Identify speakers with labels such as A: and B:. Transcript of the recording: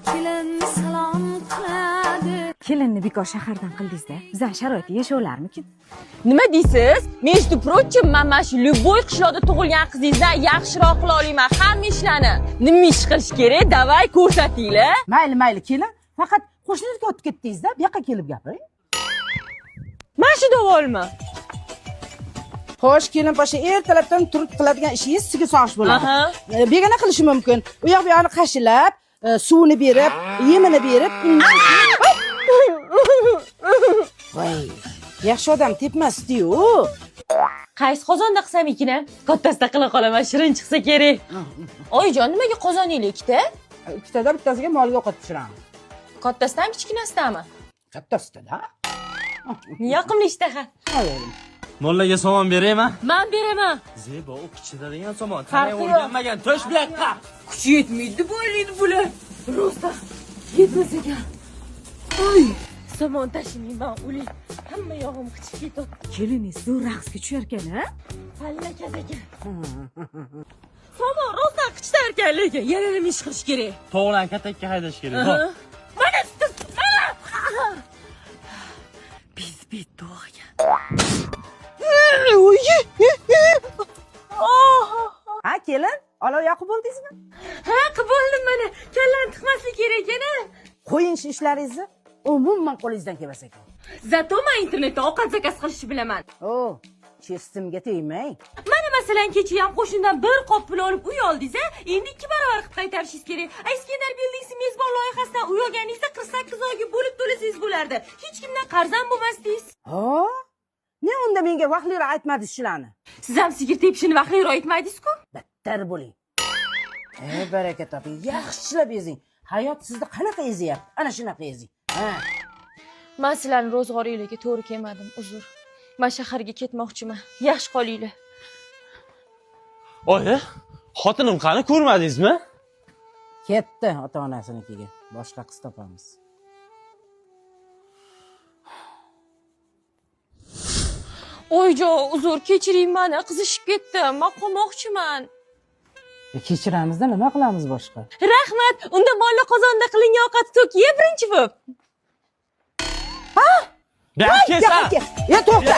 A: Kelin salom qiladi.
B: Kelinni bekor shahardan qildingiz-da. Bizning sharoitda yasha olarmikin?
C: Nima deysiz? Между прочим, men mana shu любой qishloqda tug'ilgan qizingizdan yaxshiroq qila olaman hamma ishlarni. Nima ish qilish kerak? Давай ko'rsatinglar.
D: Mayli, mayli, kelin. Faqat qo'shnilikka o'tib ketdingiz-da, bu yoqqa kelib gapiring.
C: Mana shu davolmi?
D: Xo'sh, kelin pasha, ertalabdan turib qiladigan ishingiz sigir sog'ish bo'ladi. Begona qilishi mumkin. U yoq bu yoqni qashilab, suvini berib, yemini berib. Voy, yaxshi odam tepmasdi-yu.
C: Qaysi qozonda qilsam ekan? Kattasida qila qolaman, shirin chiqsa kerak. Oyijon, nimaga qozoningiz ikkita?
D: Ikkitada bittasiga molga ovqat pishiramiz.
C: Kattasidan kichkinasidami?
D: Kattasida.
C: Yoqimli ishtaha.
E: Mollaga somon beraymi?
C: Men beraman.
E: Zebo, u kichiradigan somon.
C: Farqi yo'q.
E: O'rganmagan to'sh bilan.
C: Kuchi yetmaydi bu o'ylaydi bular. Rosa yetmas ekan. Oy, somon tashimayman, o'ling. Hamma yog'im qichib ketyapti.
B: Keliningiz zo'r raqsga tushar ekan, a?
C: Fallakat ekan. Somon rostdan qichitar ekan, lekin yana nima ish qilish kerak?
E: Tovuqlarni katakka haydash kerak.
C: Mana mana. Biz bitdi ekan.
D: Ha, kelin, olov yoqib bo'ldingizmi?
C: Ha, qilib bo'ldim mana. Kallani tiqmaslik kerak ekan-a.
D: Qo'ying shu ishlaringizni. Umuman qo'lingizdan kelmas ekan.
C: Zato men internetda ovqat zakaz qilishni bilaman.
D: O, chestimga tegmang.
C: Mana masalan kecha ham qo'shnidan bir qop pul olib uy oldingiz-a? Endi 2 barobar qilib qaytarishingiz kerak. Iskandar Buildings'ning mezbon loyihasidan uy olganingizda 48 oyga bo'lib to'lasangiz bo'lardi. Hech kimdan qarz ham bo'lmasdingiz.
D: Ha? Ne unda menga vaqtliroq aytmadingiz shularni?
C: Siz ham sigir tepishini vaqtliroq aytmadingiz-ku.
D: Battar bo'ling. Ey, baraka toping, yaxshilab ezing. Hayot sizni qanaqa ezyapti? Ana shunaqa ezing. Ha.
C: Men sizlarning ro'zg'oringlarga to'g'ri kelmadim, uzr. Men shaharga ketmoqchiman. Yaxshi qolinglar.
E: Oyi, xotinim qani, ko'rmadingizmi?
D: Ketdi ota-onasinikiga. Boshqa qiz topamiz.
C: Oyjon, uzr, kechiring meni, qizishib ketdim. Men qolmoqchiman.
D: Kechiramizda, nima qilamiz boshqa?
C: Rahmat. Unda molli qozonda qilingan ovqat to'k ye birinchi bo'lib.
E: Ha?
D: E, to'xta.